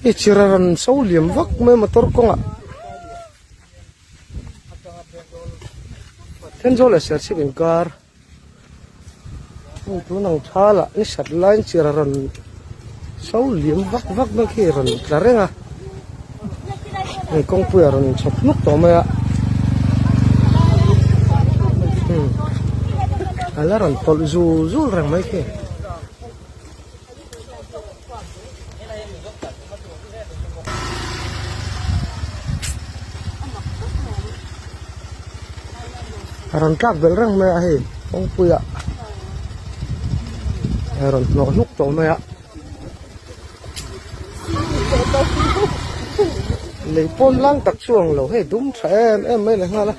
Hei chir a rawn so liam vak mai a motor kawngah. Thenzawl leh Serchhip inkar hei tun ang thalah ni sat laiin chir a rawn so liam vak vak mai khi a rawn tla reng a hei kawngpui a rawn inchhawp hnuk tawh mai a hmm a la rawn tawlh zul zul reng mai khi. A rawn tlak belh reng mai a hei kawngpuiah a rawn hnawh hnuk tawh mai a lei pawn lang tak chu ang lo hei dum tha em em mai leh nghal a.